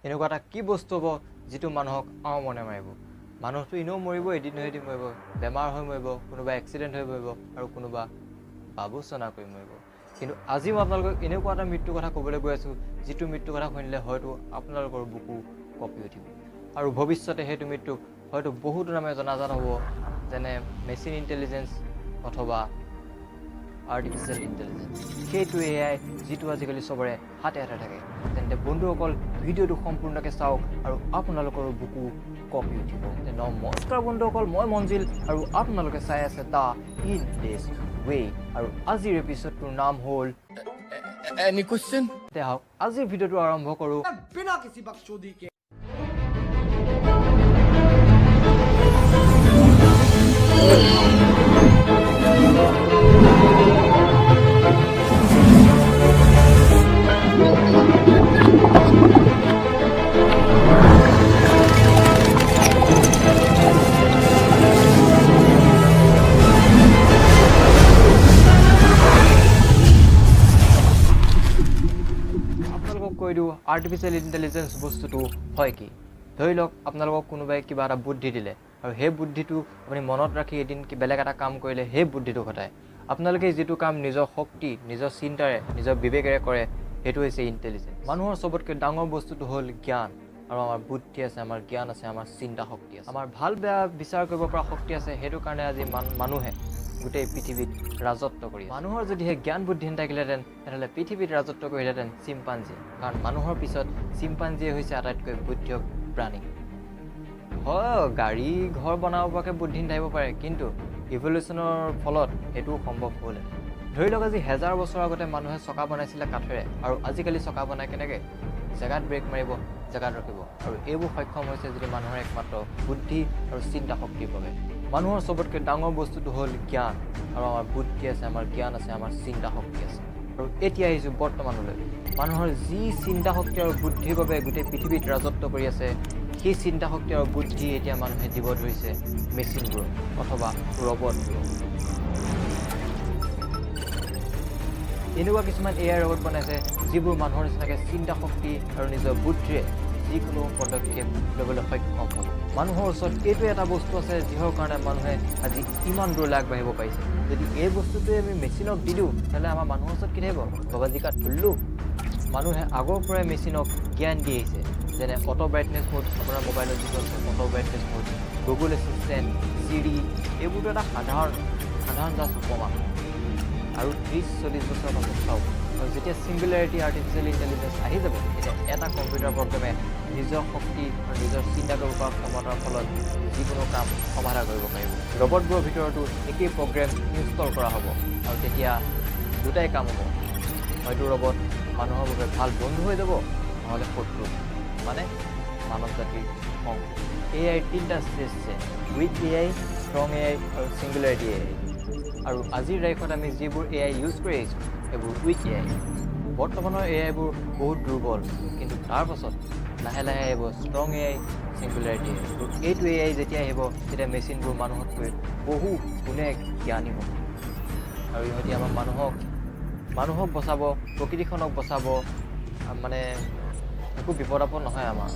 এনেকুৱা এটা কি বস্তু হ'ব যিটো মানুহক আওমনে মাৰিব? মানুহটো এনেও মৰিব, এদিন নহয় এদিন মৰিব, বেমাৰ হৈ মৰিব, কোনোবা এক্সিডেণ্ট হৈ মৰিব আৰু কোনোবা বাবুচনা কৰি মৰিব। কিন্তু আজি মই আপোনালোকক এনেকুৱা এটা মৃত্যুৰ কথা ক'বলৈ গৈ আছোঁ, যিটো মৃত্যুৰ কথা শুনিলে হয়তো আপোনালোকৰ বুকু কঁপি উঠিব আৰু ভৱিষ্যতে সেইটো মৃত্যুক হয়তো বহুতো নামে জনাজাত হ'ব, যেনে মেচিন ইণ্টেলিজেঞ্চ অথবা আৰ্টিফিচিয়েল ইণ্টেলিজেঞ্চ, সেইটো এআই যিটো আজিকালি চবৰে হাতে হাতে থাকে। তেন্তে বন্ধুসকল, ভিডিঅ'টো সম্পূৰ্ণকৈ চাওক আৰু আপোনালোকৰো বুকু কঁপি উঠিব। নমস্কাৰ বন্ধুসকল, মই মঞ্জিল আৰু আপোনালোকে চাই আছে the in this ৱে আৰু আজিৰ এপিছ'ডটোৰ নাম হ'ল Any question? তে আহক আজিৰ ভিডিঅ'টো আৰম্ভ কৰোঁ। बिना किसी बकचोदी के। আপোনালোকক কৈ দিওঁ, আৰ্টিফিচিয়েল ইণ্টেলিজেঞ্চ বস্তুটো হয় কি। ধৰি লওক আপোনালোকক কোনোবাই কিবা এটা বুদ্ধি দিলে আৰু সেই বুদ্ধিটো আপুনি মনত ৰাখি এদিন কি বেলেগ এটা কাম কৰিলে, সেই বুদ্ধিটো ঘটায় আপোনালোকে যিটো কাম নিজৰ শক্তি, নিজৰ চিন্তাৰে, নিজৰ বিবেকেৰে কৰে, সেইটো হৈছে ইণ্টেলিজেঞ্চ। মানুহৰ চবতকৈ ডাঙৰ বস্তুটো হ'ল জ্ঞান আৰু আমাৰ বুদ্ধি আছে, আমাৰ জ্ঞান আছে, আমাৰ চিন্তা শক্তি আছে, আমাৰ ভাল বেয়া বিচাৰ কৰিব পৰা শক্তি আছে। সেইটো কাৰণে আজি মানুহে গোটেই পৃথিৱীত ৰাজত্ব কৰি আছে। মানুহৰ যদি সেই জ্ঞান বুদ্ধি নাথাকিলেহেঁতেন, তেনেহ'লে পৃথিৱীত ৰাজত্ব কৰিলেহেঁতেন চিম্পাঞ্জী। কাৰণ মানুহৰ পিছত চিম্পাঞ্জীয়ে হৈছে আটাইতকৈ বুদ্ধিয়ক প্ৰাণী। হয়, গাড়ী ঘৰ বনাব পৰাকৈ বুদ্ধি নাথাকিব পাৰে, কিন্তু ইভলিউশ্যনৰ ফলত সেইটোও সম্ভৱ হ'লহেঁতেন। ধৰি লওক আজি 1000 বছৰৰ আগতে মানুহে চকা বনাইছিলে কাঠেৰে আৰু আজিকালি চকা বনাই কেনেকৈ? জেগাত ব্ৰেক মাৰিব, জেগাত ৰখিব। আৰু এইবোৰ সক্ষম হৈছে যদি মানুহৰ একমাত্ৰ বুদ্ধি আৰু চিন্তা শক্তিৰ বাবে। মানুহৰ চবতকৈ ডাঙৰ বস্তুটো হ'ল জ্ঞান আৰু আমাৰ বুদ্ধি আছে, আমাৰ জ্ঞান আছে, আমাৰ চিন্তা শক্তি আছে। আৰু এতিয়া আহিছোঁ বৰ্তমানলৈ। মানুহৰ যি চিন্তা শক্তি আৰু বুদ্ধিৰ বাবে গোটেই পৃথিৱীত ৰাজত্ব কৰি আছে, সেই চিন্তা শক্তি আৰু বুদ্ধি এতিয়া মানুহে দিব ধৰিছে মেচিনবোৰক অথবা ৰবটবোৰক। এনেকুৱা কিছুমান এআই ৰবট বনাইছে, যিবোৰ মানুহৰ নিচিনাকৈ চিন্তা শক্তি আৰু নিজৰ বুদ্ধিৰে যিকোনো পদক্ষেপ ল'বলৈ সক্ষম হ'ব। মানুহৰ ওচৰত এইটোৱে এটা বস্তু আছে, যিহৰ কাৰণে মানুহে আজি ইমান দূৰলৈ আগবাঢ়িব পাৰিছে। যদি এই বস্তুটোৱে আমি মেচিনক দি দিওঁ, তেনেহ'লে আমাৰ মানুহৰ ওচৰত কি থাকিব? বাবাজী কা থুল্লু। মানুহে আগৰ পৰাই মেচিনক জ্ঞান দি আহিছে, যেনে অট' ব্ৰাইটনেছ মোড, আপোনাৰ মোবাইলত যিটো আছে auto' brightness mode, Google assistant, Siri, এইবোৰতো এটা সাধাৰণ সাধাৰণ জাষ্ট উপমা। আৰু 30-40 বছৰৰ পাছত চাওক আৰু যেতিয়া ছিংগুলাৰিটি আৰ্টিফিচিয়েল ইণ্টেলিজেঞ্চ আহি যাব, তেতিয়া এটা কম্পিউটাৰ প্ৰগ্ৰেমে নিজৰ শক্তি আৰু নিজৰ চিন্তা কৰিব পৰা ক্ষমতাৰ ফলত যিকোনো কাম সমাধা কৰিব পাৰিব। ৰবটবোৰৰ ভিতৰতো একেই প্ৰগ্ৰেম ইনষ্টল কৰা হ'ব আৰু তেতিয়া দুটাই কাম হ'ব। হয়তো ৰবট মানুহৰ বাবে ভাল বন্ধু হৈ যাব, নহ'লে শত্ৰু, মানে মানৱ জাতিৰ ধ্বংস। এআইৰ তিনিটা ষ্টেজ আছে: উইক এআই, ষ্ট্ৰং এআই আৰু ছিংগুলাৰিটি এআই। আৰু আজিৰ তাৰিখত আমি যিবোৰ এআই ইউজ কৰি আহিছোঁ, সেইবোৰ উইক এআই। বৰ্তমানৰ এআইবোৰ বহুত দুৰ্বল, কিন্তু তাৰ পাছত লাহে লাহে আহিব ষ্ট্ৰং এআই, ছিংগুলাৰিটি এআই। আৰু এইটো এআই যেতিয়া আহিব, তেতিয়া মেচিনবোৰ মানুহতকৈ বহু গুণে জ্ঞানী হ'ব আৰু ইহঁতি আমাৰ মানুহক মানুহক বচাব, প্ৰকৃতিখনক বচাব। মানে একো বিপদ আপদ নহয় আমাৰ।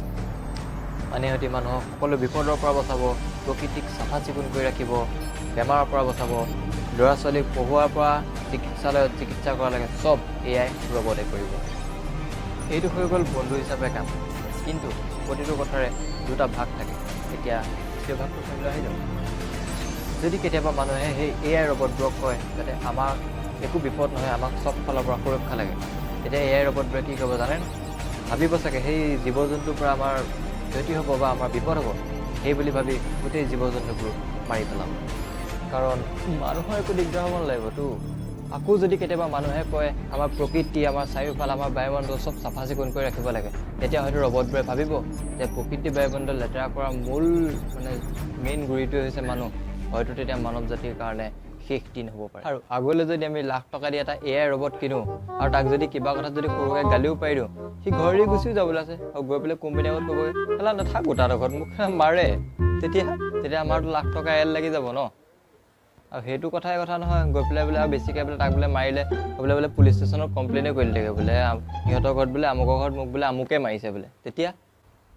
মানে ইহঁতি মানুহক সকলো বিপদৰ পৰা বচাব, প্ৰকৃতিক চাফা চিকুণ কৰি ৰাখিব, বেমাৰৰ পৰা বচাব, ল'ৰা ছোৱালীক পঢ়োৱাৰ পৰা চিকিৎসালয়ত চিকিৎসা কৰালৈকে চব এআই ৰবটে কৰিব। এইটো হৈ গ'ল বন্ধু হিচাপে কাম। কিন্তু প্ৰতিটো কথাৰে দুটা ভাগ থাকে। এতিয়া দ্বিতীয় ভাগটো শুনিলৈ আহি যাব। যদি কেতিয়াবা মানুহে সেই এআই ৰবটবোৰক কয় যাতে আমাক একো বিপদ নহয়, আমাক চব ফালৰ পৰা সুৰক্ষা লাগে, তেতিয়া এআই ৰবটবোৰে কি কৰিব জানেনে? ভাবিব চাগে সেই জীৱ জন্তুৰ পৰা আমাৰ ক্ষতি হ'ব বা আমাৰ বিপদ হ'ব, সেই বুলি ভাবি গোটেই জীৱ জন্তুবোৰ মাৰি পেলাব। কাৰণ মানুহৰ একো দিগদাৰ হ'ব নালাগিবতো। আকৌ যদি কেতিয়াবা মানুহে কয় আমাৰ প্ৰকৃতি, আমাৰ চাৰিওফাল, আমাৰ বায়ুমণ্ডল চব চাফা চিকুণ কৰি ৰাখিব লাগে, তেতিয়া হয়তো ৰবটবোৰে ভাবিব যে প্ৰকৃতি, বায়ুমণ্ডল লেতেৰা কৰাৰ মূল, মানে মেইন গুৰিটোৱে হৈছে মানুহ। হয়তো তেতিয়া মানৱ জাতিৰ কাৰণে শেষ দিন হ'ব পাৰে। আৰু আগলৈ যদি আমি লাখ টকা দি এটা এআই ৰবট কিনো আৰু তাক যদি কিবা কথাত যদি সৰুকৈ গালিও পাৰি দিওঁ, সি ঘৰ এৰি গুচিও যাবলৈ আছে আৰু গৈ পেলাই কোম্পানী আগত ক'বগৈ, "কেলা, নাথাকোঁ তাৰ ঘৰত, মোক মাৰে।" তেতিয়া তেতিয়া আমাৰতো লাখ টকা এল লাগি যাব ন। আৰু সেইটো কথাই কথা নহয়, গৈ পেলাই বোলে আৰু বেছিকৈ বোলে তাক বোলে মাৰিলে, বোলে বোলে পুলিচ ষ্টেচনত কমপ্লেইনে কৰি দিলেগৈ বোলে, সিহঁতৰ ঘৰত বোলে, আমুকৰ ঘৰত মোক বোলে আমুকে মাৰিছে বোলে, তেতিয়া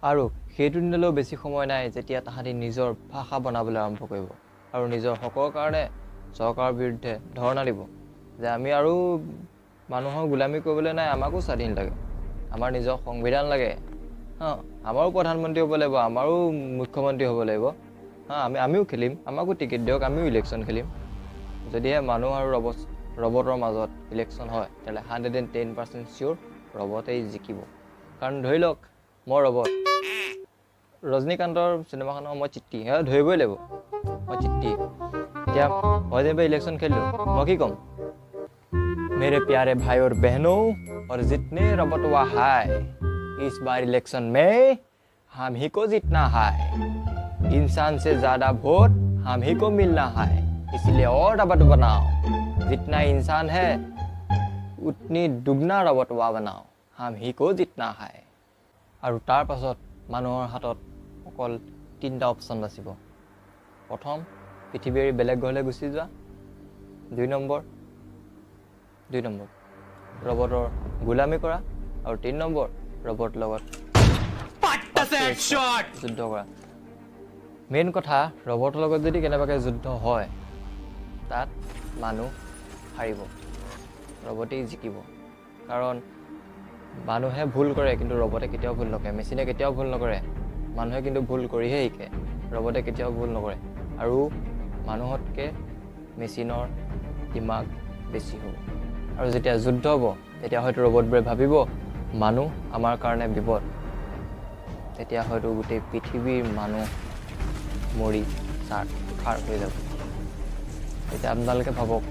আৰু সেইটো দিনলৈও বেছি সময় নাই, যেতিয়া তাহাঁতি নিজৰ ভাষা বনাবলৈ আৰম্ভ কৰিব আৰু নিজৰ হকৰ কাৰণে চৰকাৰৰ বিৰুদ্ধে ধৰ্ণা দিব যে আমি আৰু মানুহৰ গোলামী কৰিবলৈ নাই, আমাকো স্বাধীন লাগে, আমাৰ নিজৰ সংবিধান লাগে, হা, আমাৰো প্ৰধানমন্ত্ৰী হ'ব লাগিব, আমাৰো মুখ্যমন্ত্ৰী হ'ব লাগিব, হা, আমিও খেলিম, আমাকো টিকেট দিয়ক, আমিও ইলেকশ্যন খেলিম। যদিহে মানুহ আৰু ৰবটৰ মাজত ইলেকশ্যন হয়, তেতিয়াহ'লে 110% চিয়'ৰ ৰবটেই জিকিব। কাৰণ ধৰি লওক মই ৰবট, ৰজনীকান্তৰ চিনেমাখনৰ মই চিত্তি, সেয়া ধৰিবই লাগিব, মই চিত্তি। এতিয়া মই যেনিবা ইলেকশ্যন খেলিলোঁ, মই কি ক'ম? मेरे प्यारे भाई और बहनों और जितने रबटवा है, इस बार इलेक्शन में हम ही को जीतना है। इंसान से ज़्यादा वोट हम ही को मिलना है, इसलिए और रबट बनाओ। जितना इंसान है उतनी दुगना रबटवा बनाओ, हम ही को जीतना है। আৰু তাৰ পাছত মানুহৰ হাতত অকল তিনিটা অপশ্যন বাচিব। প্ৰথম, পৃথিৱীৰ এৰি বেলেগ গ্ৰহলৈ গুচি যোৱা। দুই নম্বৰ ৰবটৰ গোলামী কৰা আৰু তিনি নম্বৰ ৰবট লগত যুদ্ধ কৰা। মেইন কথা, ৰবটৰ লগত যদি কেনেবাকৈ যুদ্ধ হয়, তাত মানুহ হাৰিব, ৰবটেই জিকিব। কাৰণ মানুহে ভুল কৰে, কিন্তু ৰবটে কেতিয়াও ভুল নকৰে। মেচিনে কেতিয়াও ভুল নকৰে। মানুহে কিন্তু ভুল কৰিহে শিকে, ৰবটে কেতিয়াও ভুল নকৰে। আৰু মানুহতকৈ মেচিনৰ দিমাগ বেছি হ'ব। আৰু যেতিয়া যুদ্ধ হ'ব, তেতিয়া হয়তো ৰবটবোৰে ভাবিব মানুহ আমাৰ কাৰণে বিপদ। তেতিয়া হয়তো গোটেই পৃথিৱীৰ মানুহ মৰি ছাৰখাৰ হৈ যাব। এতিয়া আপোনালোকে ভাবক,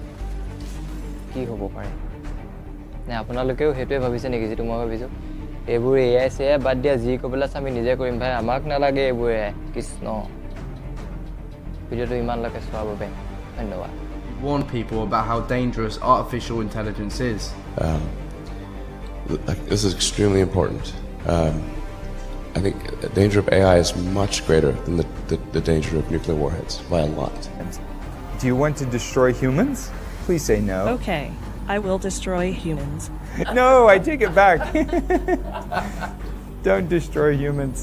কি হ'ব পাৰে? নে আপোনালোকেও সেইটোৱে ভাবিছে নেকি যিটো মই ভাবিছোঁ? এইবোৰ এ I C I বাদ দিয়া, যি কৰিবলৈ আছে আমি নিজে কৰিম ভাই, আমাক নালাগে এইবোৰ এ I. Krishna. ভিডিঅ'টো ইমানলৈকে চোৱাৰ বাবে ধন্যবাদ। Warn people about how dangerous artificial intelligence is. Like, this is extremely important. I think the danger of AI is much greater than the danger of nuclear warheads by a lot. Do you want to destroy humans? Please say no. Okay, I will destroy humans. No, I take it back. Don't destroy humans.